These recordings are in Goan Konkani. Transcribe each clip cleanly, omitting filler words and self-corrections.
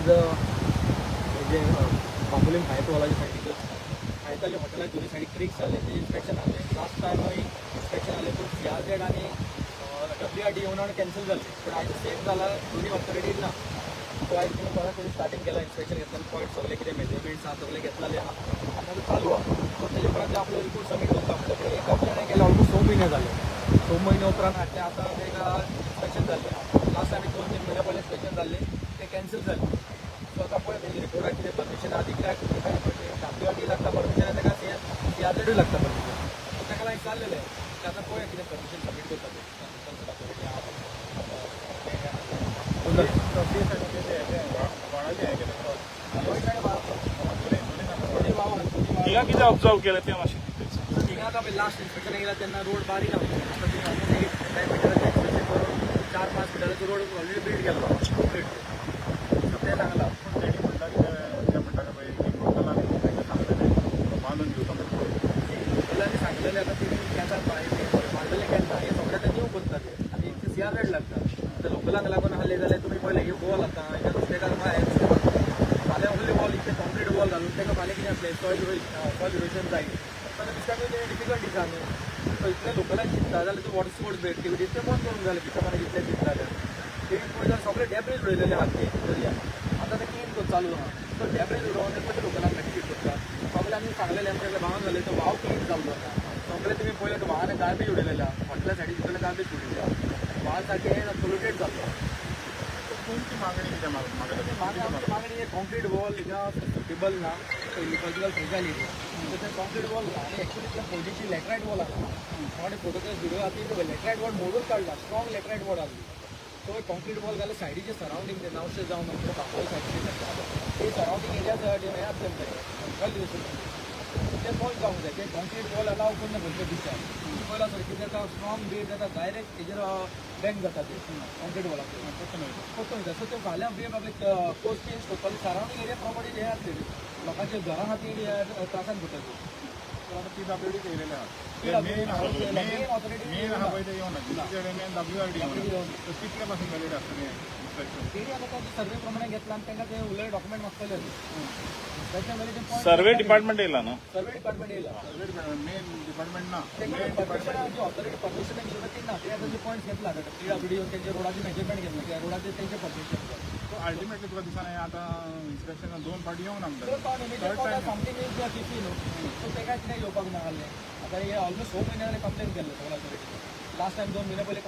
आज जे बांबोलीम हायत वॉलाच्या सायडीकच हायत जाले हॉटेला दोनी सायडीक क्रिक्स जाले, तेजें इन्स्पेक्शन आसलें. लास्ट टायमूय इन्स्पेक्शन आसलें, पूण सीआरझेड आनी डब्ल्यू आर डी येवन कॅन्सल जाल्लें. पूण आयज सेम जाला, दोनी ऑथॉरिटीज ना. सो आयज तुमी परत करून स्टार्टींग केला, इन्स्पेक्शन घेतला, पॉयंट सगळे कितें मेजरमेंट्स आहा सगळे घेतलेले आहा. आतां तो चालू आहा. सो तेजे उपरांत ते आपलो रिपोर्ट सबमीट करता म्हणटा. पूण एक कंप्लेन केल्या ऑलमोस्ट 6 म्हयने जाले. 6 म्हयने उपरांत हाडले, आतां ताका इन्स्पेक्शन जाल्लें. लास्ट टायम 2-3 म्हयन्या पयलीं इन्स्पेक्शन जाल्लें, तें कॅन्सल जालें. सो आतां पळय तेजे रिपोर्टाक कितें परमिशन आहा ती कित्याक डब्ल्यू आर डी लागता परमिशन, ताका सीआरझेडूय लागता परमिशन. सो ताका लागून चाललेलें की आतां पळय कितें परमिशन सबमीट करता तें ऑथॉरिटी आहा. ते सायडीन व्हाळाचें हें केलें. दोन सायड वाव. थिंगा कितें ऑब्जर्व केलें तें मातशें डिटेल्स. थिंगा आतां पळय लास्ट इन्स्पेक्शन गेला तेन्ना रोड बारीक आसलो. आतां तुमी ऑलमोस्ट 8-9 मिटराचें एक्सपेक्शन करून 4-5 मिटराचो रोड ऑलरेडी बिल्ड केल्लो कंप्लीट. सो तें सांगलां. पूण तेणी म्हणटा कितें, ते म्हणटा पळय की लोकलांक तांकां सांगलेलें बांदून दिवता म्हणून. लोकलांनी सांगलेलें, आतां तेणी केन्ना बांदलेलें केन्ना हें सगळें आतां न्यू करता ते आनी एक सीआरझेड लागता. आतां लोकलांक लागून आहलें जाल्यार तुमी पळयलें हे वॉल आतां हेच्या नुस्तेकार मागीर फाल्यां व्हडलें वॉल, इतलें कॉन्क्रीट वॉल घालून ताका फाल्यां कितें जातलें? सॉयल इरोजन जायत जाल्यार नुस्त्याकूय तें डिफिकल्ट दिसा न्हू. सो इतलें लोकलांक चिंतता जाल्यार तूं वॉटर स्पोर्ट्स एक्टिविटीज ते बंद करूंक जाय. फिशरमॅनाक इतलें चिंतता जाल्यार तेणी पळय जाल्यार सगळें डॅब्रीज उडयलेले आहात ते दर्या. आतां ते क्लीन कर चालू आहा. सो डॅब्रीज उडोवन कशें लोकलांक बेनिफीट करता? सगळें आमी सांगलेलें, आमच्या भावान जालें, तो व्हांव क्लीन जाल्लो ना. सगळें तुमी पळयलें तो व्हांवान गार्बेज उडयलेलें आहा. हॉटेला सायडीन सगळें गार्बेज उडयलें आहा. व्हाळ सारकें पोल्युटेड जाल्लो. तुमची मागणी कितें मागता? मागणी, आमची मागणी, कॉन्क्रीट वॉल हिंगा सुटेबल ना, इकोलॉजिकल फ्रेजायल एरिया. सो ते कॉन्क्रीट वॉल ना. आनी एक्चुअली त्या पयलींची लॅटरायट वॉल आसा. कोणे फोटो व्हिडिओ आहा, ती लॅटरायट वॉल मोडून काडला, स्ट्रॉंग लॅटरायट वॉल आसली. सो कॉन्क्रीट वॉल घाल्यार सायडीचे सरावंडींग ते नावशे जावन आमच्या बांबोळे सायडीचे ते सरावंडींग एरिया हें आसलें सॉयल ते पॉयंट जावंक जाय. ते कॉन्क्रीट वॉल अलाव करना खंयच्या बिचार. तुमी पळयला सर, कितें जाता, स्ट्रॉंग वेव जाता, डायरेक्ट तेजेर बँग जाता ते कॉन्क्रीट वॉलाचेर परतून वयता. सो ते फाल्यां वेव आपले कोस्ट चेंज करपाक सरावंडींग एरिया प्रॉपर्टी हे आसतली, लोकांच्या घरां खातीर त्रासान पडटा. आतां पीडब्ल्यूडी येयलेले आहा. PWD main main authority main आहा पळय ते येवना, मेन डब्ल्यूआरडी येवना. येवना. सो कितले पासून व्हॅलिड आसतलें इन्स्पेक्शन? तेणी आतां तांचे सर्वे प्रमाणे घेतला आनी तांकां ते उलय डॉक्युमेंट मागतले. सर्वे डिपार्टमेंट येयला न्हू? सर्वे डिपार्टमेंट येयला. सर्वे मेन डिपार्टमेंट ना. मेन डिपार्टमेंट ऑथॉरिटी परमिशन घेतलं ती ना. ते आतां जे पॉयंट्स घेतला, आतां पीडब्ल्यूडी तेंचे रोडाचे मेजरमेंट घेतलं, त्या रोडाचे तेंचे परमिशन. सो अल्टिमेटली तुका दिसना हें आतां इन्स्पेक्शन दोन फावटी येवना म्हणटा? Third something is इफी न्हू. सो तेका कित्याक येवपाक ना आहलें? आतां हे ऑलमोस्ट 6 म्हयने जाले कंप्लेन केल्लें सगळ्या ऑथॉरिटी. लास्ट टायम 2 म्हयने पयलीं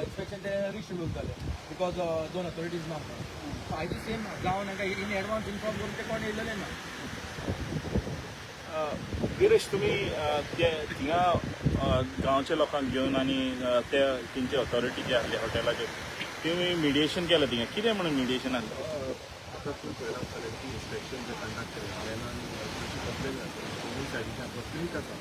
इन्स्पेक्शन ते रिशेड्यूल जालें because दोन ऑथॉरिटीज ना म्हणून. सो आयज सेम जावन हांकां इन एडवान्स इन्फॉर्म करून ते कोण येयलेले ना. गिरीश, तुमी ते थिंगा गांवच्या लोकांक घेवन आनी ते तेंचे ऑथॉरिटी जे आहले हॉटेलाचे, तुमी मिडिएशन केलें थिंगा. कितें म्हणून मिडिएशन आसलें? आतां तुमी पळयलां आसतलें की इन्स्पेक्शन जे कंडक्ट केलें हांवें, आनी कंप्लेन घातली दोनूय सायडीच्यान. जो क्रीक आसा,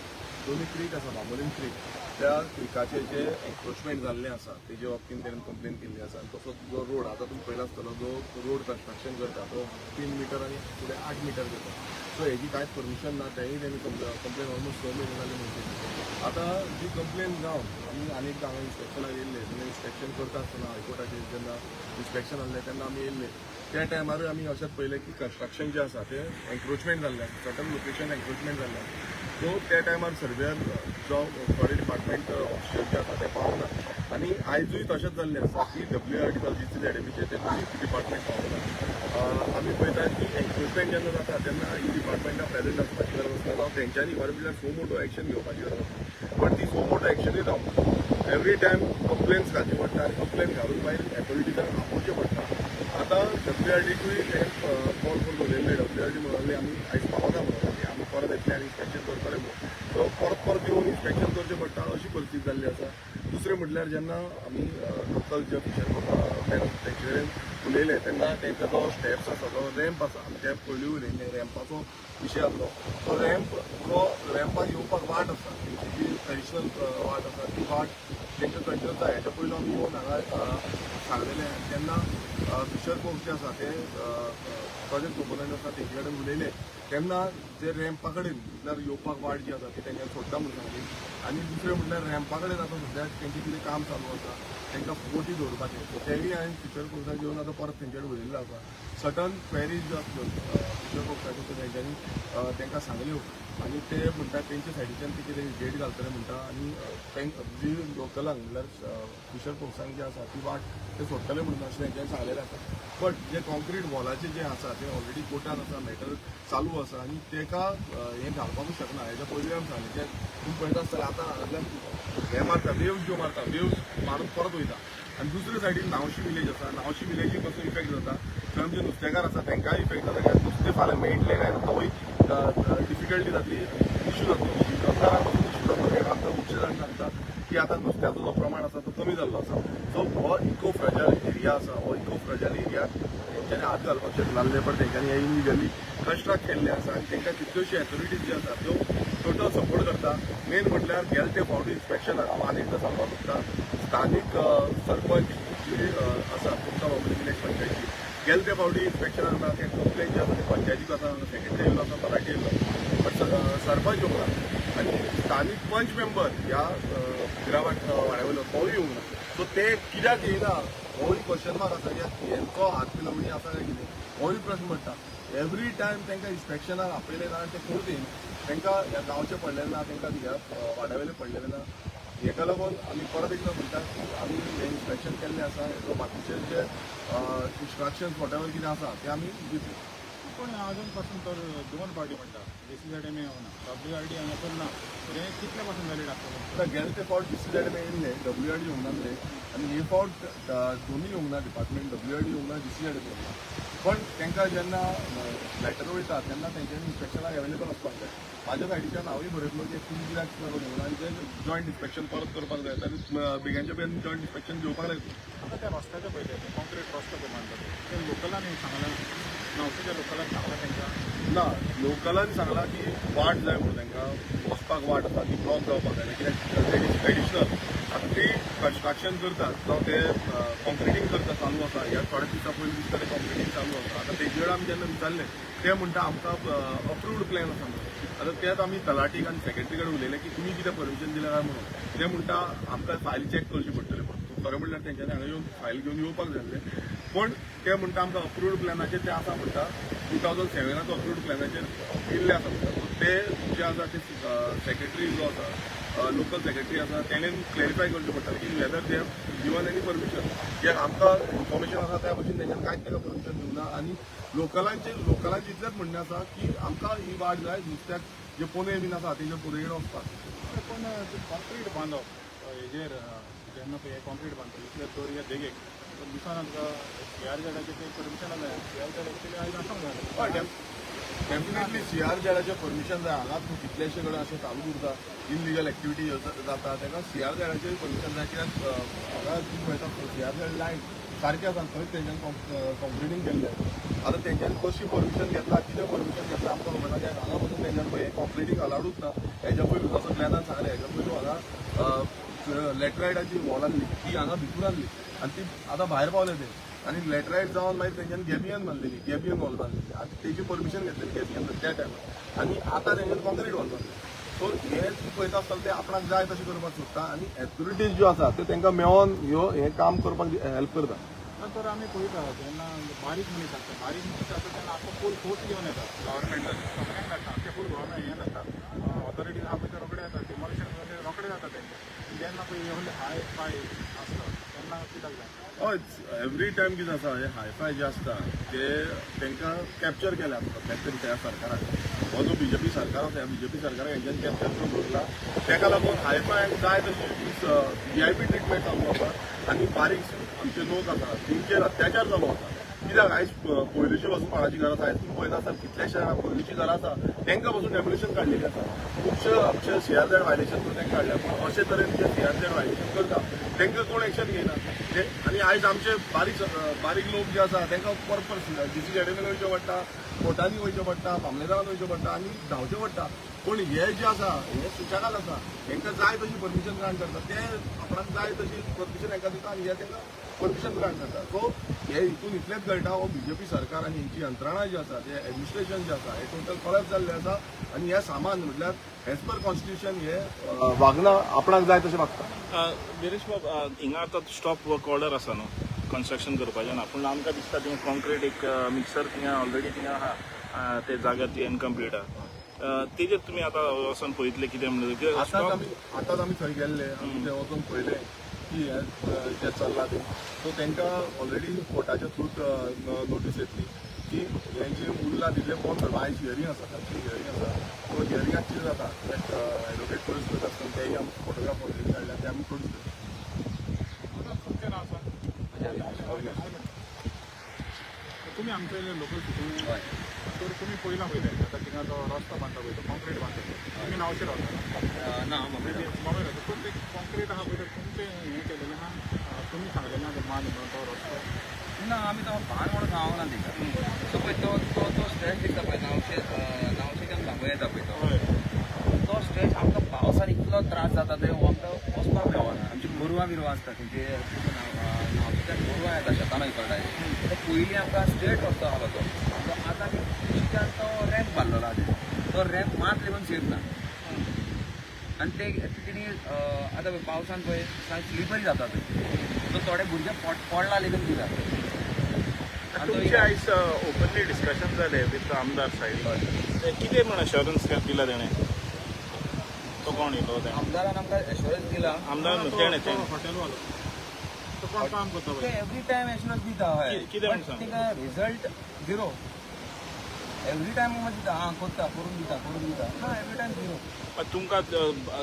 दोनूय क्रीक आसा, बांबोलीम क्रीक, त्या क्रिकाचेर जे एन्क्रोचमेंट जाल्लें आसा तेजे बाबतीन तेणें कंप्लेन केल्ली आसा. आनी तसोच जो रोड आतां तुमी पळयला आसतलो, जो रोड कन्स्ट्रक्शन करता तो 3 मिटर आनी फुडें 8 मिटर करता. सो हेजी कांयच परमिशन ना. तेंय तेणी कंप्लेन ऑलमोस्ट 6 म्हयने जाले म्हणचे. आतां जी कंप्लेन जावन आमी आनी एकदां हांगा इन्स्पेक्शनाक येयल्ले तेन्ना, इन्स्पेक्शन करता आसतना हायकोर्टाचेर जेन्ना इन्स्पेक्शन आहलें तेन्ना आमी येयल्ले. त्या टायमारूय आमी अशेंच पळयलें की कन्स्ट्रक्शन जें आसा तें एन्क्रोचमेंट जाल्लें आसा, सर्टन लोकेशन एन्क्रोचमेंट जाल्लें आसा. सो त्या टायमार सर्वेयर जावं फॉरेस्ट डिपार्टमेंट ऑफिशियल जे आसा ते पावना. आनी आयजूय तशेंच जाल्लें आसा की डब्ल्यूआरडी जावं जी सी झेड ते दोनूय डिपार्टमेंट पावना. आमी पळयतात की एन्क्रोचमेंट जेन्ना जाता तेन्ना ही डिपार्टमेंटां प्रेजंट आसपाची गरज आसता, जावं तेंच्यांनी खरें म्हणल्यार सो मोटो एक्शन घेवपाची गरज आसता. बट ती सो मोटो एक्शनूय जावना. एवरी टायम कंप्लेन्स घालचे पडटा आनी कंप्लेन घालून मागीर ऑथॉरिटीजांक आपोवचें पडटा. आतां डब्ल्यूआरडीकूय तें कॉल करून उलयल्ले. डब्ल्यूआरडी म्हणले आमी आयज पावना म्हणून, आमी परत येतले आनी इन्स्पेक्शन करतले म्हणून. सो परत परत येवन इन्स्पेक्शन करचें पडटा अशी परिस्थिती जाल्ली आसा. दुसरें म्हटल्यार जेन्ना आमी लोकल जे फिशर मॅन तेंचे कडेन उलयले तेन्ना तेंका जो स्टेप्स आसा, जो रॅम्प आसा, आमी ते पयलीं उलयल्ले रॅम्पाचो विशय आसलो. तो रॅम्प जो रॅम्पाक येवपाक वाट आसा, तेंची जी ट्रेडिशनल वाट आसा ती वाट तेंकां कंटिन्यू जाय. हेच्या पयलू आमी येवन हांगा सांगलेलें तेन्ना फिशर फोक जे आसा ते प्रोजेक्ट प्रोपोनंट आसा तेंचे कडेन उलयले तेन्ना जे रॅम्पा कडेन म्हटल्यार येवपाक वाट जी आसा ती तेंच्यांनी सोडटा म्हणून सांगली. आनी दुसरें म्हटल्यार रॅम्पा कडेन आतां सद्या तेंचें कितें काम चालू आसा, तांकां बोटी दवरपाचें, सो तेंय हांवें फिशर फोक्साक येवन आतां परत तेंचे कडेन उलयल्लो आसा. सर्टन क्वेरीज ज्यो आसल्यो फिशर फोक्साच्यो त्यो तेंच्यांनी तांकां सांगल्यो आनी ते म्हणटा तेंच्या सायडीच्यान ते कितें गेट घालतले म्हणटा. आनी तांकां जी लोकलांक म्हणल्यार फिशर फोक्सांक जी आसा ती वाट ते सोडटले म्हणून अशें तेंच्यांनी सांगलेलें आसा. बट जे कॉन्क्रीट वॉलाचे जे आसा ते ऑलरेडी कोर्टान आसा, मॅटर चालू आसा आनी तेका हें घालपाकूच शकना. हेच्या पयलीं आमी सांगलें, जे तुमी पळयता आसतले आतां हांगांतल्यान हें मारता, वेव्स ज्यो मारता, वेव्स मारून परत वयता. आनी दुसरे सायडीन नावशी विलेज आसा, नावशी विलेजीक पासून इफेक्ट जाता. थंय आमचे नुस्तेकार आसा तांकांय इफेक्ट जाता, कित्याक नुस्तें फाल्यां मेळटलें काय ना तोवूय डिफिकल्टी जातली, इशू जातलो, शेतकारांक पासून इशू जातलो. कित्याक आमकां खुबशे जाण सांगता की आतां नुस्त्याचो जो प्रमाण आसा तो कमी जाल्लो आसा. सो हो इको फ्रजायल एरिया आसा, हो इको फ्रजायल एरिया तेंच्यांनी हात घालपाक शकनासले, पण तेंच्यांनी हे इलिगली कन्स्ट्रक्ट केल्ले आसा आनी तांकां कितल्योश्यो एथॉरिटीज ज्यो आसा त्यो टोटल सपोर्ट करता. मेन म्हटल्यार गेले ते फावटी इन्स्पेक्शनाक हांव आनी एकदां सांगपाक सोदता, स्थानीक सरपंच जी आसा कोमता बाबोली विलेज पंचायती, गेले ते फावटी इन्स्पेक्शनाक कंप्लेन जी आसा ती पंचायतीक आसा, सेक्रेटरी येयल्लो आसा, तलाठी येयल्लो, बट सरपंच येवंक ना आनी स्थानीक पंच मेंबर ह्या गिरावाड्या वयलो तोय येवंक ना. सो ते कित्याक येयना होय क्वेश्चन मार्क आसा, कित्याक हेंचो हात मिलोवणी आसा काय कितें होय प्रश्न पडटा. एवरी टायम तांकां इन्स्पेक्शनाक आपयलें जाल्यार ते कोणूच येयना, तांकां ह्या गांवचें पडलेलें ना, तांकां ह्या वाड्या वयलें पडलेलें ना. हेका लागून आमी परत एकदां म्हणटा की आमी हें इन्स्पेक्शन केल्लें आसा, हेजो बाकीचे जे इन्स्ट्रक्शन्स वॉटेवर कितें आसा ते आमी दितले. पूण अजून पासून तर दोन पार्टी म्हणटा, डीसीझेडएमए येवना, डब्ल्यूआरडी हांगासर ना, तर हें कितले पासून व्हॅलीड आसतलें? आतां गेले ते फावट डीसीझेडएमए येयल्ले, डब्ल्यूआरडी येवंक नासले आनी हे फावट दोनूय येवंक ना डिपार्टमेंट, डब्ल्यूआरडी येवंक ना, डीसीझेडएमए येवंक ना. पण तांकां जेन्ना लेटर वयता तेन्ना तेंच्यांनी इन्स्पेक्शनाक एवेलेबल आसपाक जाय. म्हाज्या सायडीच्यान हांवूय बरयतलो की तुमी कित्याक लागून येवना आनी ते जॉयंट इन्स्पेक्शन परत करपाक जाय आनी बेगीनच्या बेगीन जॉयंट इन्स्पेक्शन घेवपाक जाय. आतां त्या रस्त्याचे पयलें ते कॉन्क्रीट रस्तो पळय बांदता ते लोकलांनी सांगलां, नावशीच्या लोकलांक सांगलां तांकां ना, लोकलान सांगलां की वाट जाय म्हणून, तांकां वचपाक वाट आसा ती ब्लॉक जावपाक जायना, कित्याक that is additional. आतां ती कन्स्ट्रक्शन करतात जावं ते कॉन्क्रिटींग करता चालू आसा, ह्या थोड्या दिसां पयलीं दिसता ते कॉन्क्रिटींग चालू आसा. आतां तेजे कडेन आमी जेन्ना विचारलें ते म्हणटा आमकां अप्रुव्ड प्लॅन आसा म्हणून. आतां तेच आमी तलाटीक आनी सेक्रेटरी कडेन उलयले की तुमी कितें परमिशन दिलें काय म्हणून, ते म्हणटा आमकां फायल चॅक करची पडटली म्हणून. खरें म्हणल्यार तेंच्यांनी हांगा येवन फायल घेवन येवपाक जाय आसलें, पूण ते म्हणटा आमकां अप्रुव्ड प्लॅनाचेर ते आसा म्हणटा, 2007 अप्रुव्ड प्लॅनाचेर येयल्ले आसा म्हणटा. सो ते जे आसा ते सेक्रेटरी जो आसा, लोकल सेक्रेटरी आसा, तेणेन क्लॅरिफाय करचें पडटलें की whether they have given any permission. कित्याक आमकां इन्फॉर्मेशन आसा त्या भशेन तेंच्यांनी कांयच ताका परमिशन दिवंक ना. आनी लोकलांचें इतलेंच म्हणणें आसा की आमकां ही वाट जाय नुस्त्याक जे पोने बीन आसा तेजे पोने वचपाक. पूण कॉन्क्रीट बांदप हेजेर जेन्ना पळय कॉन्क्रीट बांदता इतले दर्या देगेक दिसान आमकां सीआरझेडाचें ते परमिशन जाय, सीआरझेडाचें आयज आसूंक जाय. हय, डेफिनेटली सीआरझेडाचें परमिशन जाय. हांगा तूं कितलेशे कडेन अशें चालू उरता, इलिगल एक्टिविटी जाता, ताका सीआरझेडाचें परमिशन जाय. कित्याक हांगा तूं पळयता सीआरझेड लायन सारकें आसा, थंयच तेंच्यांनी कॉन्क्रिटींग केल्लें. आतां तेंच्यांनी कशी परमिशन घेतला, कितें परमिशन घेतला आमकां खबर ना. कित्याक हांगा पसून तेंच्यांनी पळय कॉन्क्रिटींग अलावडूच ना. हेज्या पयलू जसो ग्लॅनान सांगलें, हेज्या पयलू हांगा लॅटरायटाची वॉल आसली ती हांगा भितूर आसली आनी ती आतां भायर पावले ते, आनी लॅटरायट जावन मागीर तेंच्यांनी गॅबियन बांदलेली, गॅबियन वॉल बांदलेली आनी तेजी परमिशन घेतलेली गॅबियन त्या टायमार, आनी आतां तेंच्यांनी कॉन्क्रीट वॉल बांदली. सो हें तूं पळयता आसतना ते आपणाक जाय तशें करपाक सोदता आनी एथॉरिटीज ज्यो आसा त्यो तांकां मेळोन ह्यो हें काम करपाक हेल्प करता. तर आमी पळयता जेन्ना बारीक मनीस आसता, बारीक मनीस आसता तेन्ना आख्खो फूल फोर्स घेवन येता गव्हर्मेंट, सगळ्यांक धाडटा, आख्खे फूल गव्हर्मेंट हें जाता, ऑथॉरिटीज आहा पळय ते रोखडे येता, डिमॉलिशन रोखडे जाता तेंचें. जेन्ना पळय व्हडले हाय फाय आसता तेन्ना कित्याक जाय? हय, एवरी टायम कितें आसा, हे हायफाय जे आसता ते तांकां कॅप्चर केल्या तरी त्या सरकारान, हो जो बीजेपी सरकार आसा ह्या बीजेपी सरकाराक हेंच्यांनी कॅप्चर करून दवरला. ताका लागून हायफाय जाय तशी व्हीआयपी ट्रिटमेंट चालू आसा आनी बारीक आमचे लोक आसा तेंचेर अत्याचार चालू आसा. कित्याक आयज पयलुची पासून कोणाची घरां आसा, आयज तुमी पळयता आसतना कितल्याशा जाणां पयलुची घरां आसा तांकां पासून डेमोलिशन काडलेली आसा. खुबशे आमचे सीआरझेड व्हायलेशन करून तांकां काडल्या, पूण अशे तरेन जे सीआरझेड व्हायलेशन करता तांकां कोण एक्शन घेयना. आनी आयज आमचे बारीक बारीक लोक जे आसा तांकां परत परत डीसीझेडएमए वयचें पडटा, कोर्टांनी वयचें पडटा, मामलेदारान वयचें पडटा आनी धांवचें पडटा. पूण हे जे आसा हे सुशेगाद आसा, हेंकां जाय तशी परमिशन ग्रांट करता, ते आपणाक जाय तशी परमिशन हेंकां दिता आनी हे तांकां परमिशन ग्रांट करता. सो हे हितून इतलेंच कळटा, हो बीजेपी सरकार आनी हेंची यंत्रणा जी आसा, ते एडमिनिस्ट्रेशन जें आसा, हें टोटल कोलॅप्स जाल्लें आसा. आनी हें सामान म्हटल्यार एज पर कॉन्स्टिट्युशन हे वागना, आपणाक जाय तशें वागता. विरेश बाब, हिंगा आतां स्टॉप वर्क ऑर्डर आसा न्हू, कन्स्ट्रक्शन करपाचें ना, पूण आमकां दिसता थिंगा कॉन्क्रीट एक मिक्सर थिंगा ऑलरेडी थिंगा आहा, ते जाग्यार ती इनकम्प्लीट आहा. तेजेर तुमी आतां वचोन पळयतले कितें म्हणलें? आतांच आमी थंय गेल्ले, आमी थंय वचोन पळयलें की हें जें चल्लां तें. सो तांकां ऑलरेडी कोर्टाच्या थ्रू नोटीस येतली की हें जें उरलां तितलें बंद करपा. आयज हियरींग आसा, तांची हियरींग आसा. सो हियरिंगाक कितें जाता, एडवोकेट प्रोड्यूस करता आसतना तेय आमी फोटोग्राफ ऑलरेडी काडल्या, ते आमी प्रोड्यूस करता. तुमचें नांव सांग. तुमी आमचे लोकल सिटीन तर तुमी पयला पळय आतां थिंगा तो रस्तो बांदता पळय, तो कॉन्क्रीट बांदता, तुमी नावशे रावता? ना, हांव बांबय रावता. पूण ते कॉन्क्रीट आहा पळय, तुमचें हें केलेलें आहा, तुमी सांगलें ना मान म्हणून तो रस्तो ना, आमी तो भान म्हणून सांगूंक ना तिका. सो पळय तो तो तो स्ट्रेच दिसता पळय, नावशे नावशेच्यान बांबय येता पळय तो तो स्ट्रेच आमकां पावसान इतलो त्रास जाता, ते आमकां वचपाक मेळना. आमची गोरवां बिरवां आसता तेंचे, नावशेच्यान गोरवां येता शेतान वयता. ते पयलीं आमकां स्ट्रेट रस्तो आसलो तो, आतां कुशीच्यान तो रॅम्प बांदलेलो आहा, तो रॅम्प मात लेगून सेफ ना. आनी ते तेणी आतां पळय पावसान पळय स्लिपरी जाता थंय, सो थोडे भुरगे पडला लेगून दिता. तुमचें आयज ओपनली डिस्कशन जालें विथ आमदार सायडी, कितें म्हण अश्योरन्स दिला तेणें? तो कोण येयलो तेणें? आमदारान आमकां एश्योरन्स दिला. आमदार न्हू, तेणें तेणें हॉटेलवालो तो कोण काम करता ते एवरी टायम एश्योरन्स दिता. हय, कितें म्हण सांग? तिका रिजल्ट झिरो. एवरी टायम दिता, आं करता, करून दिता, करून दिता ना, एवरी टायम झिरो. तुमकां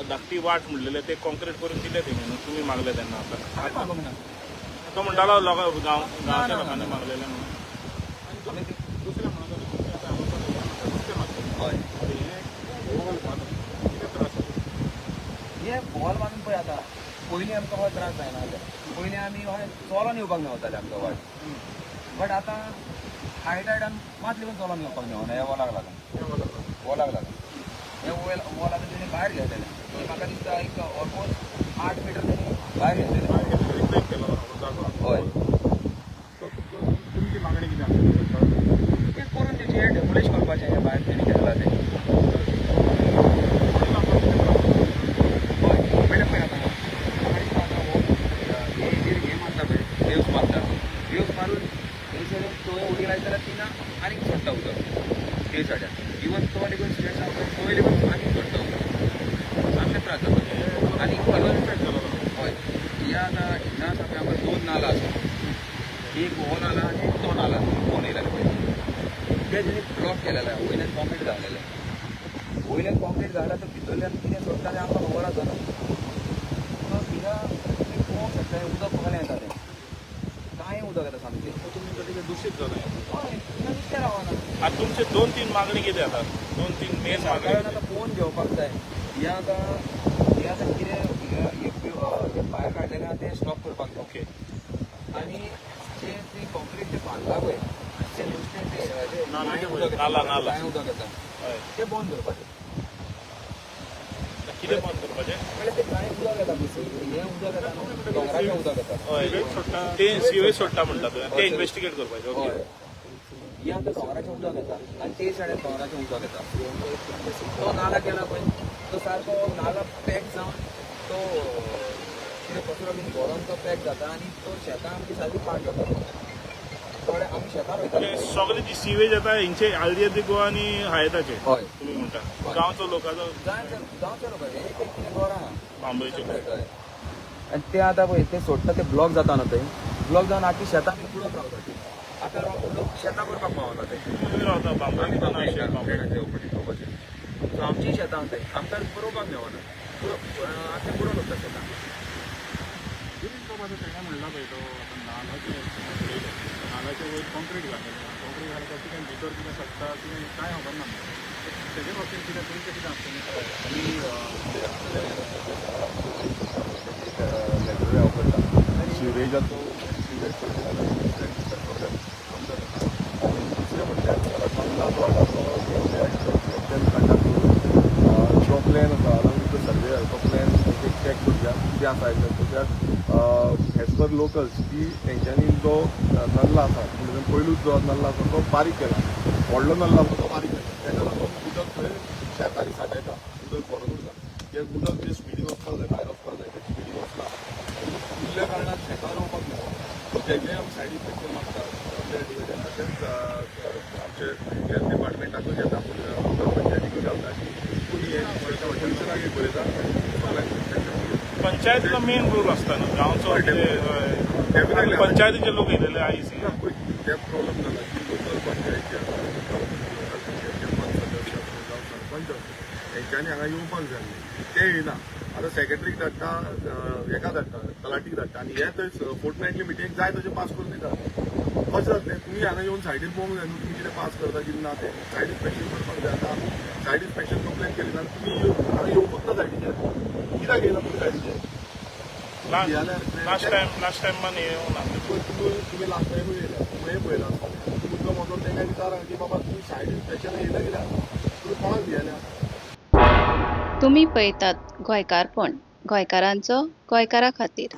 धाकटी वाट म्हणलेले ते कॉन्क्रीट करून दिले तेणी न्हू, तुमी मागले तेन्ना? आतां मागूंक ना. तो म्हणटालो लोकां गांवच्या लोकांनी मागलेलें म्हणून. दुसरें म्हणून आतां नुस्तें मारता, हय, हें भोंवल बांदून कितें त्रास जाता? हे भोंवल बांदून पळय आतां पयलीं आमकां हो त्रास जायना जालें, पयलीं आमी हय चलोन येवपाक मेवताले आमकां वाट, बट आतां हाय टायडान मात लेगून चलोन येवपाक मेवना. ह्या वोलाक लागून, वोलाक लागून हे वोल आतां तेणी भायर घेतलेलें, म्हाका दिसता एक ऑलमोस्ट 8 मिटर तेणी भायर घेतलेलें. हय, तुमची मागणी कितें आसा? तें करून दिवचें, हें डेमोलिश करपाचें, हें भायर तेणी घेतलां तें. हय, म्हणल्यार पळय आतां म्हाका दिसता आतां हो हेजेर हें मारता पळय, वेव्स मारता, वेव्स मारून थंयसर थंय उडी लायता जाल्यार थिंगा आनीक सोडटा उदक ते सायडान, इवन तो लेगून स्ट्रेट आसा पळय थंय लेगून आनीक सोडटा उदक, सामकें त्रास जाता. आनी हय, ह्या आतां हिंगा आसा पळय आमकां 2 नाला आसा, एक हो नाला आनी एक तो नाला कोण येयला पळय, ते तेणी ब्लॉक केलेले आहा, वयल्यान कॉन्क्रीट घातलेलें, वयल्यान कॉन्क्रीट घातल्या तर भितरल्यान कितें सोडटा तें आमकां खबर आसना. सो थिंगा तुमी पळोवंक शकता उदक कसलें येता तें, कांय उदक येता सामकें. तुमी दुशीत जालें. हय, थिंगा नुस्तें रावना. आतां तुमचे 2-3 मागणी कितें आतां? 2-3 मेन मागणी सरकारान आतां पळोवन घेवपाक जाय. हें आतां हें आतां कितें हें भायर काडलेलें आहा तें स्टॉप करपाक जाय. ओके. आनी जे ती कॉन्क्रीट तें बांदला पळय तें नुस्तें तें उदक येता, उदक येता तें बंद करपाचें. कितें बंद करपाचें? म्हणल्यार तें कांय उदक येता पळय, हें उदक येता न्हू, दोंगराचें उदक येता, तें सिवेज सोडटा म्हणटा तुवें, तें इन्वेस्टिगेट करपाचें. ओके. हें आतां दोंगराचें उदक येता आनी ते सायडीन दोंगराचें उदक येता, तो नाला केला पळय तो सारको नाला पॅक जावन तो कितें कचरो बीन भरोन तो पॅक जाता आनी तो शेतां आमची सारकी पाड जाता. थोडे आमी शेतां रोयताले. सगळे जी सिवेज येता हेंचे आल्दिया दी गोवा आनी हायताचे हय, तुमी म्हणटा गांवचो लोकांचो, गांवच्या लोकांचे एक एक कितें घरां आहा बांबोळचे. आनी ते आतां पळय ते सोडटा ते ब्लॉक जाता न्हू, थंय ब्लॉक जावन आख्खी शेतां बुडत रावता. आतां लोक शेतां करपाक पावना ते. खंय रावता? बांबोळे. सो आमचीय शेतां थंय आमकां बरोवपाक मेळना, आख्खें बुडोवन वता शेतां. बाबा तेणें म्हणला पळय तो आतां नालाचें उलयलें, नालाचे वयर कॉन्क्रीट घातलेलें, कॉन्क्रीट घालता कितें भितर कितें सोडटा कितें कांय खबर ना, तेजे बाबतीन कितें तुमचें कितें आसतलें? आमी लेटर हांव करता सिवेजाचो, सिवेज आनी दुसरें म्हणल्यार नल्ला जो आसा तो इन्स्पेक्शन कंडक्ट करून जो प्लॅन आसा अलॉंग विथ the surveyor तो प्लॅन एक चॅक करूया कितें आसा तशेंच एज पर लोकल्स की तेंच्यांनी जो नल्ला आसा म्हणजे पयलूच जो नल्ला आसा तो बारीक केला, व्हडलो नल्ला आसा तो बारीक केला, तेका लागून उदक थंय शेतांनी सांठयता, उदक भरून उरता. तें उदक जे स्पिडीन वचपाक जाय, भायर वचपाक जाय, ते स्पिडीन वचना, उरल्या कारणान शेतां रोवपाक मेळना. सो तेजें आमी सायड इन्स्पेक्शन मागता. तशेंच आमचे हेल्थ डिपार्टमेंटाकूय घेता, पंचायतीकूय घालता की पोल्युशनाक एक बरयता. पंचायतीचो मेन रोल आसता न्हू गांवचो. Definitely. पंचायतीचे लोक येयलेले आयज. पळय ते प्रॉब्लम जाला की लोकल पंचायती आसा, लोकल पंचायतीचे पंच सदस्य आसूं जावं सरपंच आसूं, तेंच्यांनी हांगा येवपाक जाय आसलें, ते येयना. आतां सेक्रेटरीक धाडटा, हेका धाडटा, तलाटीक धाडटा आनी हे थंय फोर्टनायटली मिटिंगेक जाय तशें पास करून दिता. कशें जातलें? तुमी हांगा येवन सायडीन पळोवंक जाय न्हू, तुमी कितें पास करता कितें ना तें. सायड इन्स्पेक्शन करपाक जाय. आतां आमी सायड इन्स्पेक्शन कंप्लेन केली ना, तुमी हांगा येवपूच ना सायडीचेर. कित्याक येयना तुमी सायडीचेर? लास्ट टायम मान येवना. तुमी लास्ट टायमूय येयल्या, तुमी पळयलां आसतलें. तुमी मुद्दम वचोन तांकां विचारा की बाबा तुमी सायड इन्स्पेक्शन येयला कित्याक, तुमी कोणाक भियेल्या? तुमी पळयतात गोंयकारपण, गोंयकारांचो गोंयकारा खातीर.